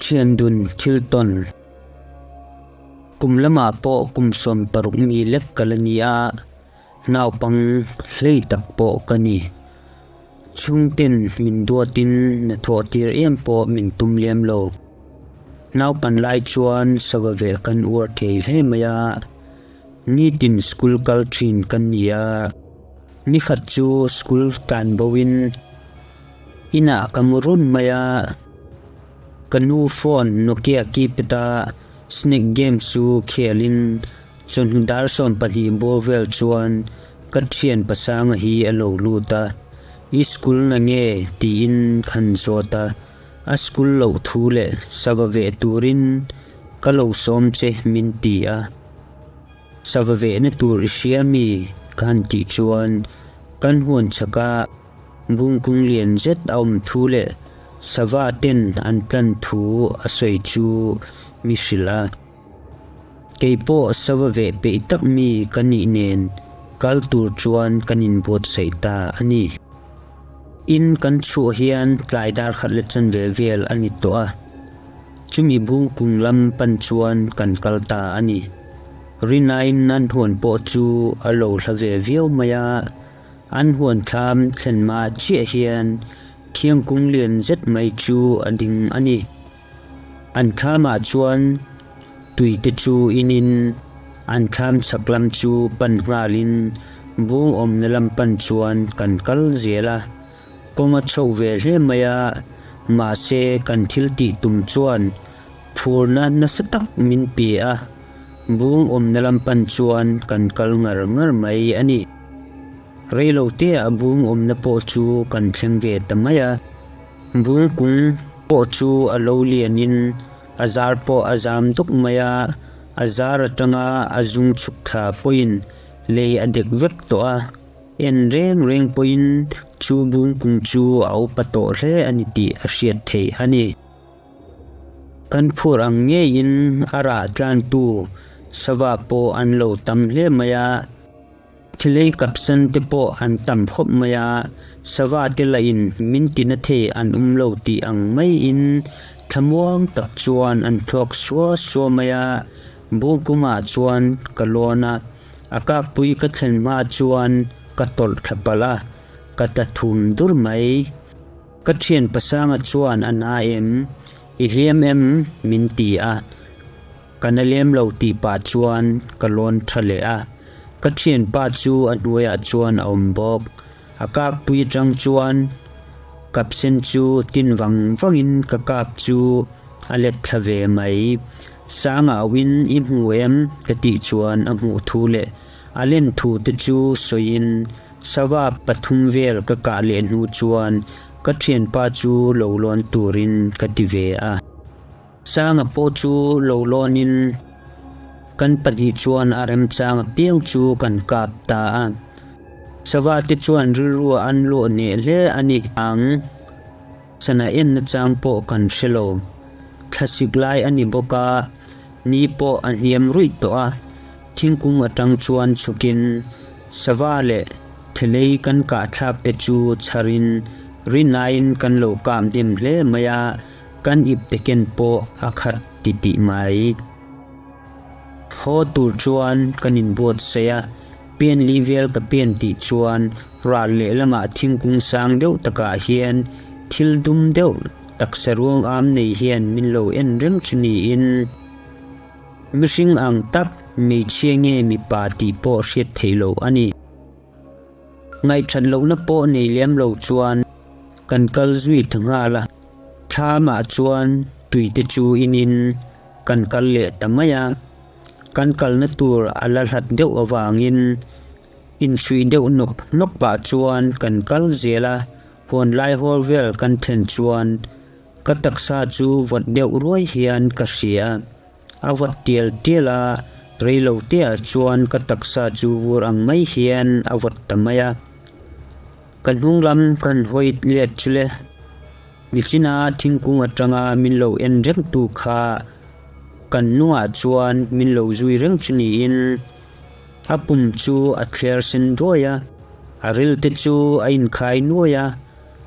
Thiandun thil tawn. Kum lamah pawh kum 16 mi lek ka la ni a, naupang hlei tak pawh ka ni. Chhungten min duatin hnathawh tir em pawh min tum lem lo. Naupan lai chuan sava ve kan uar thei hle mai a, nitin school kal thin kan ni a. Nikhat chu school tlan bo in inah ka mu run mai a, ka nu phone Nokia keypad a snake game chu khel in chawhnu dar 12 bawr vel chuan ka thian pasanga hi a lo lut a, i school na nge tiin khan zawt a, a school loh thu leh sava veh turin ka lo sawm che min ti a. Sava vehna tur i hria mi? ka han tih chuan kan huan chhaka bungkung lian zet a awm thu leh sava ten an tlan thu a sawi chu mi hrilh a. Kei pawh sava veh peih tak mi ka nih nen kal tur chuan kan inbuatsaih ta a ni. In kan chhuah hian tlai dar khat leh chanve vel a ni tawh a. Chumi bungkung lam pan chuan kan kal ta a ni. Rinain an huan pawh chu a lo hla ve viau mai a, an huan thlam thlen mah chiah hian thiangkung lian zet mai chu a ding a ni. An thlamah chuan tui te chu inin an thlam chhak lam chu pan nghalin bung awmna lam pan chuan kan kal zel a. Kawng a chho ve hle mai a, mahse kan thil tih tum chuan phurna nasa tak min pe a, bung awmna lam pan chuan kan kal ngar ngar mai a ni. Reilo te ah bung awmna pawh chu kan thleng ve ta mai a, bung kung pawh chu a lo lianin a zar pawh a zam duk mai a, a zar atanga a zung chhuk thla pawhin lei a dek vek tawh a. En reng reng pawhin chu bungkung chu a upa tawh hle a ni tih a hriat theih a ni. Kan phur ang ngeiin a rah tlantu sava pawh an lo tam hle mai a, thilei kapsan te pawh an tam khawp mai a, sava te lahin min tina thei an awm lo tih ang maiin thlamuang tak chuan an thluak suah suah mai a, bungkungah chuan ka lawn a. A kakpui ka thlen hma chuan ka tawlh thla palh a, ka ta thum dur mai. Ka thian pasanga chuan a na em? I hliam em? min ti a. Ka na lem lo tih pah chuan ka lawn tha leh a. Ka thianpa chu a hnuaiah chuan a awm bawk. A kakpui atang chuan kapsen chu tin vang vangin ka kap chu a let thla ve mai. Sanga auin i hmu em? ka tih chuan a hmuh thu leh a len thu te chu sawiin sava pathum vel ka kah leh hnu chuan ka thianpa chu lo lawn turin ka ti ve a. Sanga pawh chu lo lawnin kan pahnih chuan a remchang apiang chu kan kap ta a. Sava te chuan rilru an lawh neh hle a ni ang. Sana en nachang pawh kan hre lo. Thlasik lai a ni bawk a, ni pawh a hniam ruih tawh a. Thingkung atang chuan chhukin sava leh thelei kan kah thlak te chu chharin rinaiin kan lo kap hnem hle mai a, kan ipte ken pawh a khat titih mai. Haw tur chuan kan inbuatsaih a, pen li vel ka pen tih chuan ral lehlamah thingkung sang deuh takah hian thil dum deuh taksa ruang am nei hian min lo en reng chu niin mihring ang tak hmeichhia nge mipa tih pawh hriat theih loh a ni. Ngaihthat lohna pawh nei lem lo chuan kan kal zui ta nghal a, thlamah chuan tuite chu inin kan kal leh ta mai a, kan kalna tur a la hlat deuh avangin inchhuih deuh nawk nawk pah chuan kan kal zel a, huan lai hawl vel kan thlen chuan ka taksa chu vawt deuh ruai hian ka hria a, a vawt tial tial a, reilo teah chuan ka taksa chu vur ang mai hian a vawt ta mai a, ka hnung lam kan hawi let chu le. Nichina thingkung atanga min lo en reng tu kha kan nungah chuan min lo zui reng chu niin a pum chu a thler sen duai a, a ril te chu a inkhai nuai a,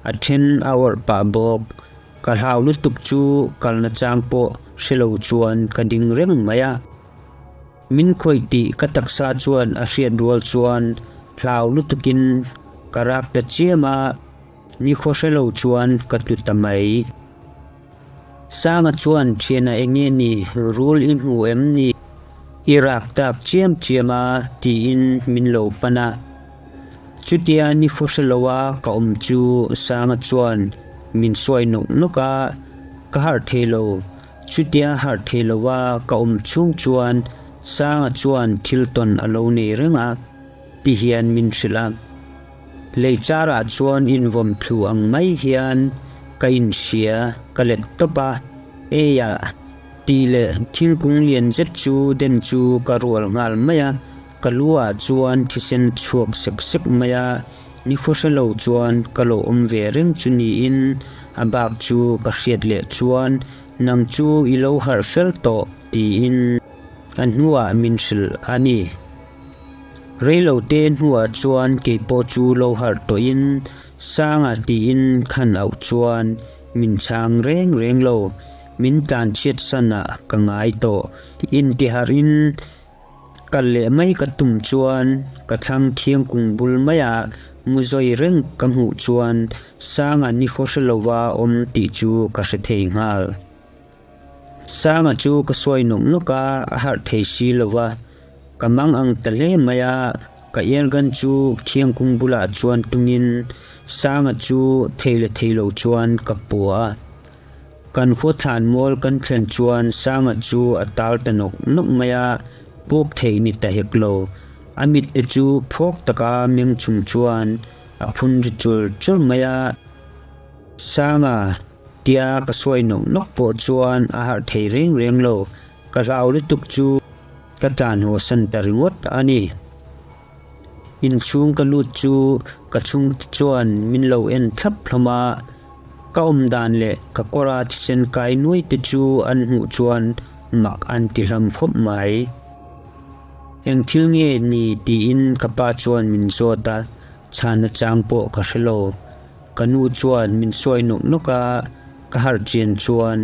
a then a awrh pah bawk. Ka hlau lutuk chu kalna chang pawh hre lo chuan ka ding reng mai a. Min khawih tih ka taksa chuan a hriat rual chuan hlau lutukin ka rak ta chiam a, nikhaw hre lo chuan ka tlu ta mai. Sanga chuan thiana enge ni rul i hmu em ni? I rak tak chiam chiam a tiin min lo pan a. Chutia nikhaw hre lo a ka awm chu Sanga chuan min sawi nawk nawk a, ka harh thei lo. Chutia harh thei lo a ka awm chhung chuan Sanga chuan thil tawn a lo nei reng a ti hian min hrilh a. Lei charah chuan invawm thlu ang mai hian ka inhria ka let tawp a, Eiah! tih leh thingkung lian zet chu den chu ka rual nghal mai a, ka lu ah chuan thisen chhuak sek sek mai a, nikhaw hre lo chuan ka lo awm ve reng chu niin a bak chu ka hriat leh chuan nang chu i lo harh fel tawh tiin a hnuah min hrilh a ni. Reilote hnuah chuan keipawh chu lo harh tawhin Sanga tiin khan auh chuan min chhang reng reng lo, min tlanchhiat sanah ka ngai tawh. Intiharhin kal leh mai ka tum chuan ka thlang thiangkung bul maiah mu zawi reng ka hmuh chuan Sanga nikhaw hre lova awm tih chu ka hre thei nghal. Sanga chu ka sawi nawk nawk a, a harh thei si lo va, ka mang ang ta hle mai a, ka airgun chu thiangkung bulah chuan tungin Sanga chu thei leh thei lo chuan ka pua a. Kan khua thlan mual kan thlen chuan Sanga chu a tal ta nawk nawk mai a, puk theih ni ta hek lo. A mit te chu phawk taka meng chung chuan a phun ri chur chur mai a. Sanga. Tia ka sawi nawk nawk pawh chuan a harh thei reng reng lo, ka hlau lutuk chu ka tlan haw san ta ringawt a ni. Inchhung ka lut chu ka chhungte chuan min lo en thlap hlawm a, ka awm dan leh ka kawra thisen kai nuai te chu an hmuh chuan mak an ti hlam khawp mai. Eng thil nge ni tiin ka pa chuan min zawt a, chhana chang pawh ka hre lo. Ka nu chuan min sawi nawk nawk a, ka harh chian chuan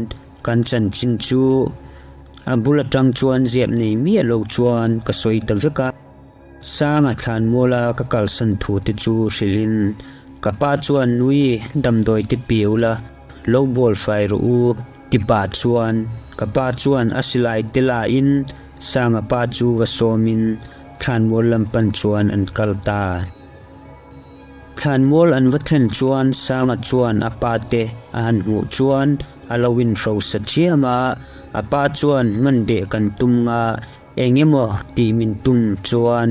kan chanchin chu a bul atang chuan ziap nei miah lo chuan ka sawi ta vek a. Sanga thlanmuala ka kalsan thu te chu hrilhin ka pa chuan nui damdawi te piu la, lo bawl fai rawh u ti pah chuan ka pa chuan a silai te lahin Sanga pa chu va sawmin thlanmual lam pan chuan an kal ta. Thlanmual an va thlen chuan Sanga chuan a pa te a han hmuh chuan a lo inhrosa thiam a, a pa chuan hman beh kan tum nga eng emaw tih min tum chuan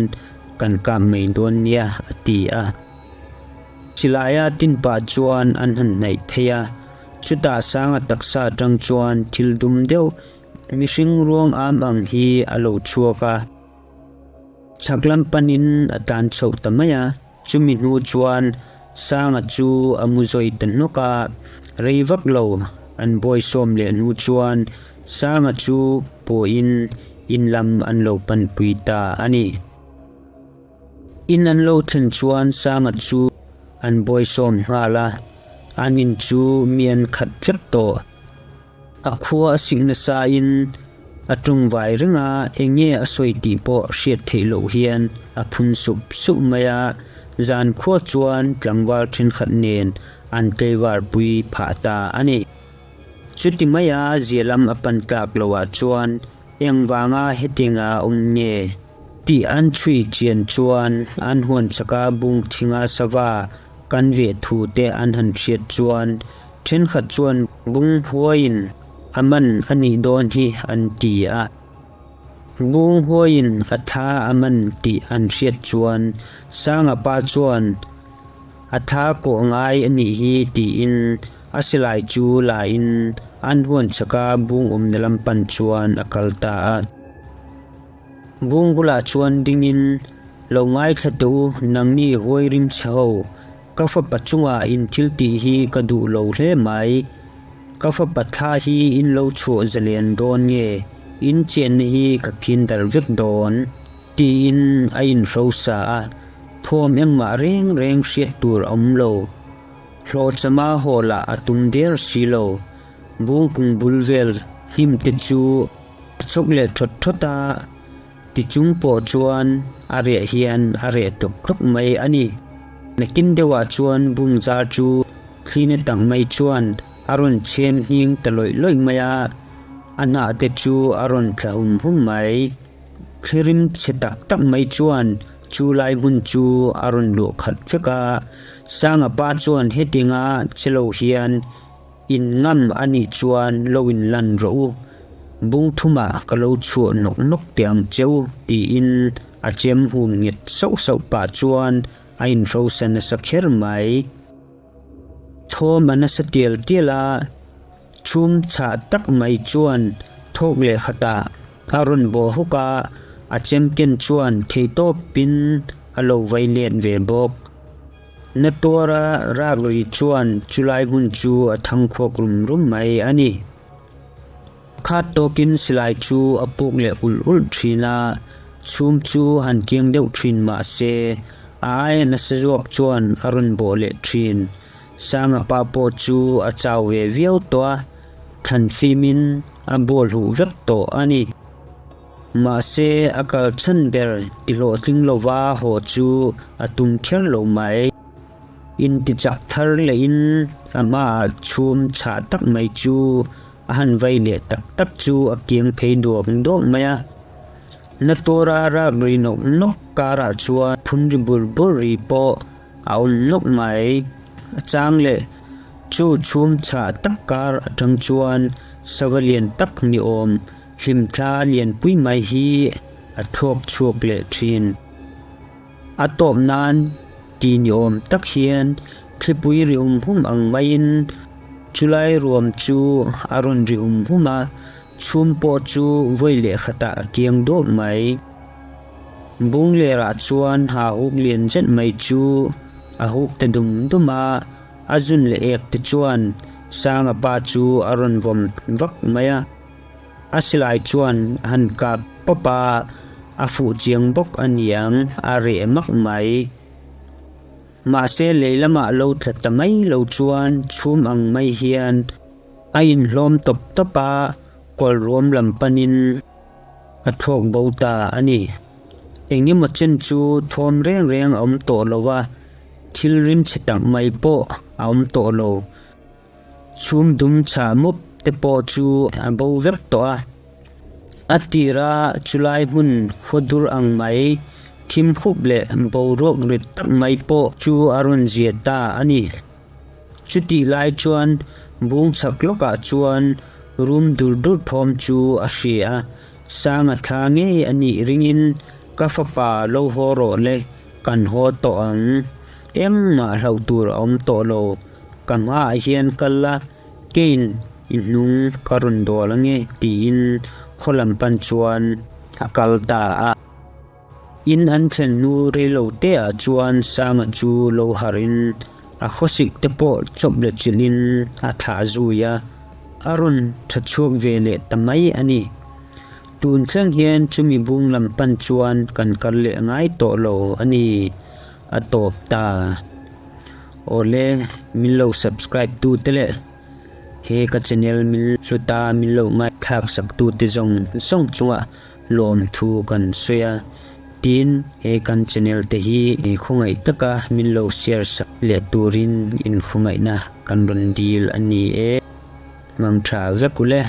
kan kap mai dawn nia a ti a. Silaia tin pah chuan an han hnaih phei a, chutah Sanga taksa atang chuan thil dum deuh mihring ruang am ang hi a lo chhuak a. Chhak lam panin a tlan chhoh ta mai a, chumi hnu chuan Sanga chu a mu zawi ta hnawk a, rei vak lo an bawisawm leh hnu chuan Sanga chu pawhin in lam an lo panpui ta a ni. In an lo thlen chuan Sanga chu an bawisawm nghal a, an in chu mi an khat vek tawh. A khua a sik nasain a ṭawng vai reng a, eng nge a sawi tih pawh hriat theih loh hian a phun sup sup mai a, zan khua chuan tlangval ṭhenkhat nen an tlaivar pui phah ta a ni. Chuti maia zia lam a pan tlak loah chuan engvanga hetianga awm nge tih an chhui chian chuan an huan chaka bung thinga sava kan veh thu te an han hriat chuan Thenkhat chuan bung huaiin a man a nih dawn hi an ti a. Bung huaiin a thla a man tih an hriat chuan Sanga pa chuan a thla kawh ngai a nih hi tiin a silai chu la in an huan chhaka bung awmna lam pan chuan a kal ta a. Bung bulah chuan dingin lo ngaithla teh u nangni huai rim chhe ho Ka fapa chungah in thil tih hi ka duh lo hle mai. Ka fapa thla hi in lo chhuah zalen dawn nge, in chenna hi ka phin darh vek dawn? tiin a inhrosa a, thawm engmah reng reng hriat tur a awm lo. Hlawhchama haw lah a tum der si lo. Bungkung bul vel hnim te chu a chhawk leh thawt thawt a, tichung pawh chuan a reh hian a reh tawp tawp mai a ni. Nakin deuhah chuan bung zar chu thlina tak mai chuan a rawn chhem nghing ta lawih lawih mai a, a hnah te chu a rawn thla hum hum mai. Thlirim chhe tak tak mai chuan chu lai hmun chu a rawn luh khat vek a, Sanga pa chuan hetinga che lo hian in ngam a nih chuan lo in lan rawh u, bung thumah ka lo chhuah nawk nawk teh ang che u tiin a chem hum nghet sauh sauh pah chuan a inhrosa nasa kher mai. Thawm a nasa tial tial a. Chhum chhah tak mai chuan thawk leh khatah a rawn bawh huk a, a champion chuan theihtawpin a lo vai let ve bawk. Na tuara rak ri chuan chulai hmun chu a thang khawk rum rum mai a ni. Khat tawkin silai chu a puk leh ulh ulh thin a, chhum chu han kiang deuh thin mah se a aia nasa zawk chuan a rawn bawh leh thin. Sanga pa pawh chu a chau ve viau tawh a, thlan fimin a bawl huh vek tawh a ni. Mahse, a kal chhan ber ti hlawhtling lova haw chu a tum kher lo mai. Intichak thar lehin a hmaah chhum chhah tak mai chu a han vai leh tak tak chu a kiang phei duak duak mai a. Na tura rak ri nawk nawk karah chuan phun ri bur bur ri pawh A awm nawk mai. A chang leh chu chhum chhah tak kar atang chuan sava lian tak ni awm hlimthla lianpui mai hi a thawk chhuak leh thin. A tawp nan ti ni awm tak hian thlipui ri hum hum ang maiin chulai ruam chu a rawn ri hum hum a, chhum pawh chu vawi leh khatah a kiang dawp mai. Bunglerah chuan ha huk lian zet mai chu a huk ta dum dum a, a zun leh ek te chuan Sanga pa chu a rawn vawm vak mai a. A silai chuan a han kap pawp a, a fuh chiang bawk a niang a reh mak mai. Mahse lei lamah lo tla ta mai lo chuan chhum ang mai hian a inhlawm tawp tawp a, kawlruam lam panin A thlawk bo ta a ni. Eng emaw chen chu thawm reng reng a awm tawh lo a, thil rim chhe tak mai pawh a awm tawh lo. Chhum dum chhah mup te pawh chu a bo vek tawh a. A tira chulai hmun khaw dur ang mai, thim khup leh boruak rit tak mai pawh chu a rawn zia ta a ni. Chutih lai chuan bung chhak lawkah chuan rum dur dur thawm chu a hria a, Sanga thla ngei a nih ringin ka fapa lo haw rawh le, kan haw tawh ang. Engmah hlauh tur a awm tawh lo, ka hmaah hian kal la, kein i hnung ka rawn dawl ange tiin khaw lam pan chuan a kal ta a. In an thlen hnu reilo te ah chuan Sanga chu lo harh in a khawsik te pawh chawp leh chilh in a thlah zui a, a rawn tha chhuak ve leh ta mai a ni. Tun thleng hian chumi bung lam pan chuan kan kal leh ngai tawh lo a ni, a tawp ta. Awle, min lo subscribe tu te leh he ka channel min hluta min lo ngaihthlak sak tu te zawng zawng chungah Lawmthu kan sawi a, tin he kan channel te hi khawngaih taka min lo share sak leh turin in khawngaihna kan rawn dil a ni e. Mangtha vek u le.